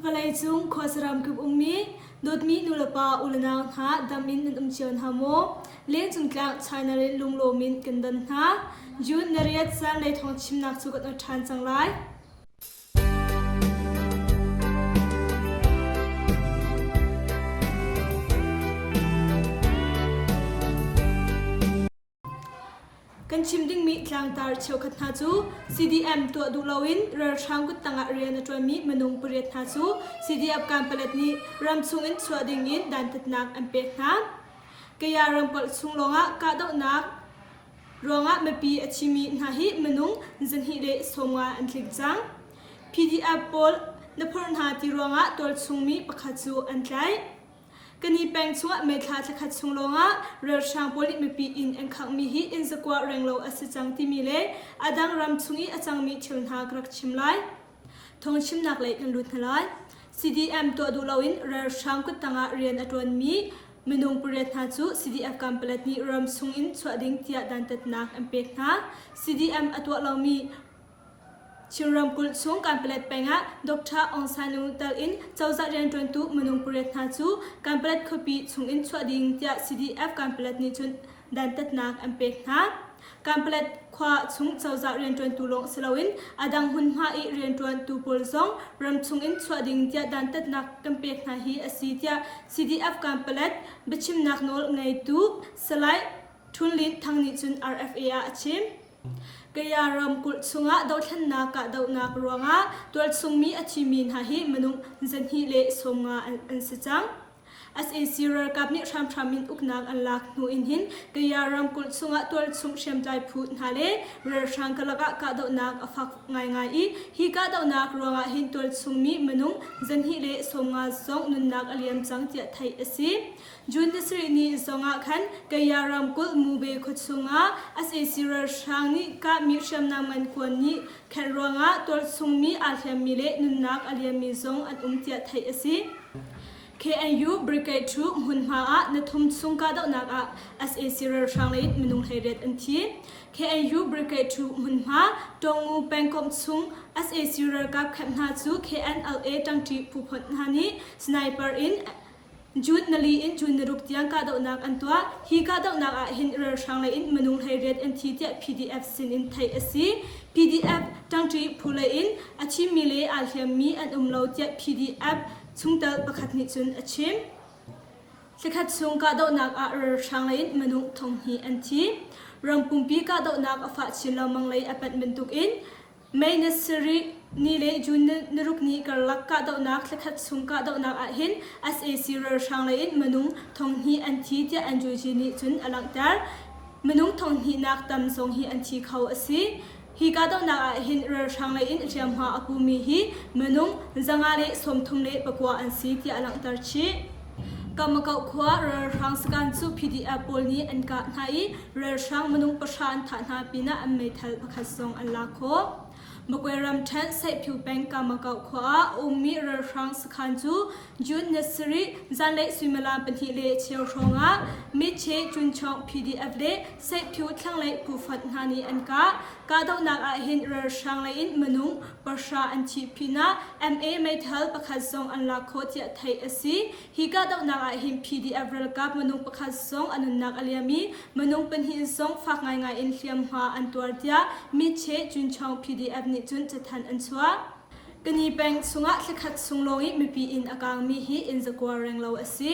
Vawleicung khuasaram kip ummi dawtmi nulepa ulenau hna dam in nan um cio hna maw? Lengcung tlang China le lunglawm in kan don hna. June nariat zanlei thawng chimnak cu kan ot ṭhan cang lai. Kan chim dingmi tlangtar cheukhat hna cu CDM tuah duh loin ralhrang kuttang ah rian a ṭuanmi minung pariat hna cu CDF Kanpalet nih ramchung in chuah dingin dantatnak an pek hna. Kaya ramkulh chung lawngah kahdohnak ruangah mipi a thimi hna hi minung 250 an tling cang. PDF pawl na phurh hna ti ruangah tualchungmi pakhat cu an tlaih. Kani peng chungah May thla thlakhat chung lawngah ralhrang pawl nih mipi inn an khanghmi hi inn zakua renglo a si cang timi le a dang ram chung i a cangmi thil hna ka rak chim lai. Thawngchimnak lei kan lut hna lai. CDM tuah duh loin ralhrang kuttang ah rian a ṭuanmi minung pariat hna cu CDF Kanpalet nih ram chung in chuah ding tiah dantatnak an pek hna. CDM a tuah lomi Chin ramkulh chung Kanpalet peng ah Doctor Aung San U tal in cozah rianṭuantu minung pariat hna cu Kanpalet khuapi chung in chuah ding tiah CDF Kanpalet nih cun dantatnak an pek hna. Kanpalet khua chung cozah rianṭuantu lawng si loin a dang hmunhma i rianṭuantu pawl zong ramchung in chuah ding tiah dantatnak kan pek hna hi a si tiah CDF Kanpalet biachimnak nawl ngeitu Salai Htun Lin Thang nih cun RFA ah a chim. Kaya ramkulh chungah dothlennak kahdohnak ruangah tualchungmi a thimi hna hi minung 250 an si cang. Sac ralkap nih hramhram in uknak an lak hnu in hin Kaya ramkulh chungah tualchung hriamtlai phu hna le ralhrang karlak ah kahdohnak a fak ngaingai i hi kahdohnak ruangah hin tualchungmi minung 250 zong nunnak a liam cang tiah theih a si. June ni sarih ni zongah khan Kaya ramkulh Mube khuachung ah sac ralhrang nih kahmi hriamnam ngan kuan nih khenh ruangah tualchungmi aa hliammi le nunnak a liammi zong an um tiah theih a si. KNU Brigade 2 hmunhma ah na thum chung kahdohnak ah sac ralhrang lei in minung 18 an thi. KNU Brigade 2 hmunhma Tawngu pengkomh chung sac ralkap camp hna cu KNLA ṭangṭi phu phonh hna nih sniper in June nali in June naruk tiang kahdohnak an tuah. Hi kahdohnak ah hin ralhrang lei in minung 18 an thi tiah PDF sin in theih a si. PDF ṭangṭi phu lei in a thimi le aa hliammi an um lo tiah PDF chungtel pakhat nih cun a chim. Thlakhat chung kahdohnak ah ralhrang lei in minung 2000 an thi. Ram pumpi kahdohnak a fah chin lengmang lei a panh bantukin May ni sarih ni le June ni ruk ni karlak kahdohnak thlakhat chung kahdohnak ahhin sac ralhrang lei in minung 2000 an thi tiah NUG nih cun a langhter. Minung thonghnihnak tam zong hi an thi kho a si. Hi kahdohnak ahhin ralhrang lei in hliamhma a pumi hi minung 539 an si tiah a langhter chih. Kamakoh khua ralhrang sakan cu PDF pawl nih an kah hna i ralhrang minung pahra an thah hna pinah an meithal pakhat zong an lak khawh. Magwe ramṭhen Seihpyu peng Kamakoh khua ah a ummi ralhrang sakhan cu June ni sarih zanlei suimilam pahnih le cheu hrawngah Mitche Cunchawng PDF le Seihpyu thlanglei phufonh hna nih an kah. Kahdohnak ah hin ralhrang lei in minung pahra an thih pinah MA meithal pakhat zong an lak khawh tiah theih a si. Hi kahdohnak ah hin PDF ralkap minung pakhat zong a nunnak a liam i minung pahnih zong fak ngaingai in hliamhma an tuar tiah Mitche Cunchawng PDF nih cun cathanh an chuah. Kani peng chungah thlakhat chung lawng i mipi inn a kaangmi hi inn zakua renglo a si.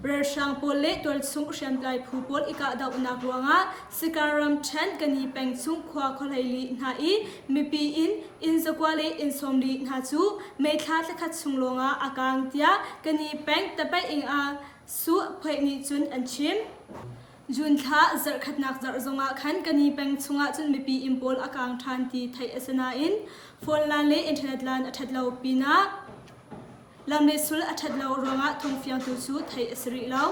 Ralhrang pawl le tualchung hriamtlai phu pawl i kahdohnak ruangah Sikar ramṭhen Kani peng chung khua khuahleili hna i mipi inn inn zakua le inn sawmli hna cu May thla thlakhat chung lawngah a kaang tiah Kani peng Tapaih ah Su Phuai nih cun an chim. June thla zarhkhatnak zarh zongah khan Kani peng chungah cun mipi inn pawl a kaang ṭhan ti theih a si nain phone line le internet line a ṭhat lo pinah Lam le sul a ṭhat lo ruangah thawngfiangtu cu theih a si rih lo.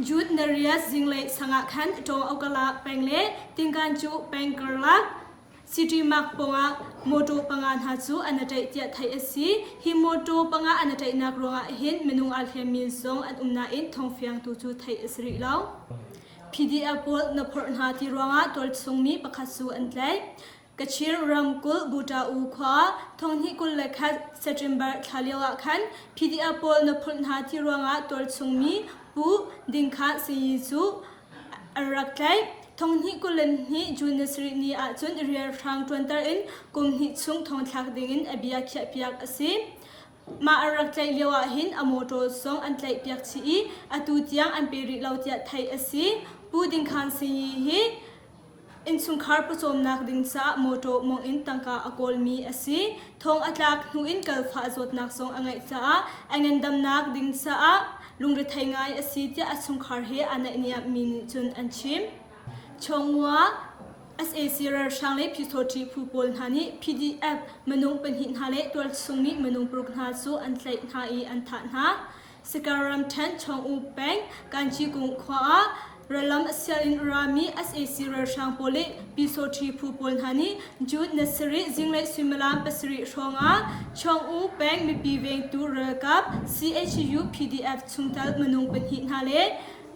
Jude na riat zinglei sangah khan Tawng Okala peng le Tingkan cu peng karlak City Mark pawngah mawṭaw panga hna cu an i ṭaih tiah theih a si. Hi mawṭaw panga an i ṭaihnak ruangah hin minung aa hliammi zong an um nain thawngfiangtu cu theih a si rih lo. PDF pawl na phorh hna ti ruangah tualchungmi pakhat cu an tlaih. Kachin ramkulh Buta-U khua thonghnih 21 September thla lio ah khan PDF pawl na phulh hna ti ruangah tualchung mi Pu Ding Kha Sinyi cu an rak tlaih. Thonghnih 22 June ni sarih ni ahcun rialhrang ṭuanter in kum hnih chung thongthlak dingin a bia khiahpiak a si. Mah an rak tlaih lio ahhin a mawṭaw zong an tlaihpiak chih i atu tiang an pe rih lo tiah theih a si. Pu Ding Khan Sinyi hi Innchungkhar pawcawmnak ding caah mawṭaw mawngh in tangka a kawlmi a si. Thong a tlak hnu in kalfah zawtnak zong a ngeih caah a ngandamnak ding caah lungrethei ngai a si tiah a chungkhar he aa naihniammi nih cun an chim. Chawngua sac ralhrang le Pyusawṭi phu pawl hna nih PDF minung pahnih hna le tualchung mi minung paruk hna cu an tlaih hna i an thah hna. Sakar ramṭhen Chawng-U peng Kanchikung khua ah rallam a sial in a rami sac ralhrang pawl le Pyusawṭhi phu pawl hna nih June ni sarih zinglei suimilam pasarih hrawngah Chawng-U peng mipi vengtu ralkap CHU PDF chungtel minung pahnih hna le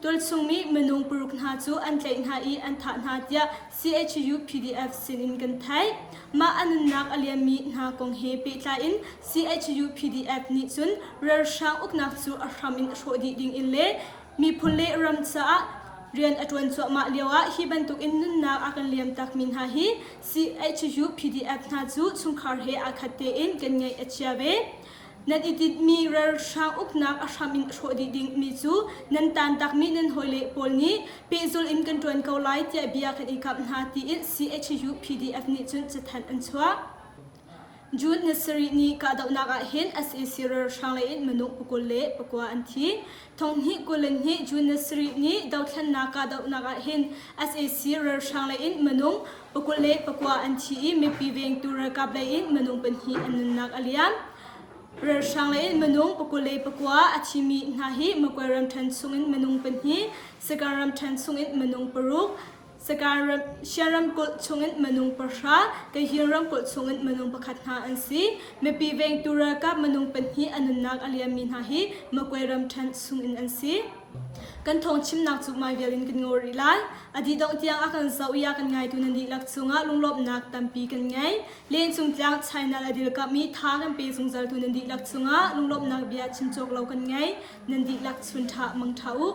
tualchung mi minung paruk hna cu an tlaih hna i an thah hna tiah CHU PDF sinin kan theih. Mah a nunnak a liammi hna kong he pehtlai in CHU PDF nih cun ralhrang uknak cu a hram in hrawh dih ding in le miphun le ram caah rian a ṭuan cuahmah lioah hi bantukin nunnak a kan liam takmi hna hi CHU PDF hna cu chungkhar he aa khat tein kan ngaih a chia ve. Nan i tinhmi ralhrang uknak a hram in hrawh dih dingmi cu nan tantakmi nan hawile pawl nih pehzulh in kan ṭuan ko lai tiah bia kan i kamh hna tiin CHU PDF nih cun cathanh an chuah. June ni sarih ni kahdohnak ah hin sac ralhrang lei in minung pakul le pakua an thi. Thonghnih 22 June ni sarih ni dothlennak kahdohnak ah hin sac ralhrang lei in minung pakul le pakua an thi i mipi vengtu ralkap lei in minung pahnih an nunnak a liam. Ralhrang lei in minung pakul le pakua a thimi hna hi Magway ramṭhen chungin minung pahnih, Sagaing ramṭhen chungin minung paruk, Sagaing Shan ramkulh chungin minung pahra, Kayin ramkulh chungin minung pakhat hna an si. Mipi vengtu ralkap minung pahnih a nunnak a liammi hna hi Magway ramṭhen chungin an si. Kan thawng chimnak cu mai vial in kan ngol rih lai. A dih dongh tiang a kan zoh i a kan ngaitu nan dihlak cungah lunglawmhnak tampi kan ngei. Lencung tlang China le dilkamh i tha kan pe zungzaltu nan dihlak cungah lunglawmhnak bia chim cawk lo kan ngei. Nan dihlak chun ṭha mang ṭha u.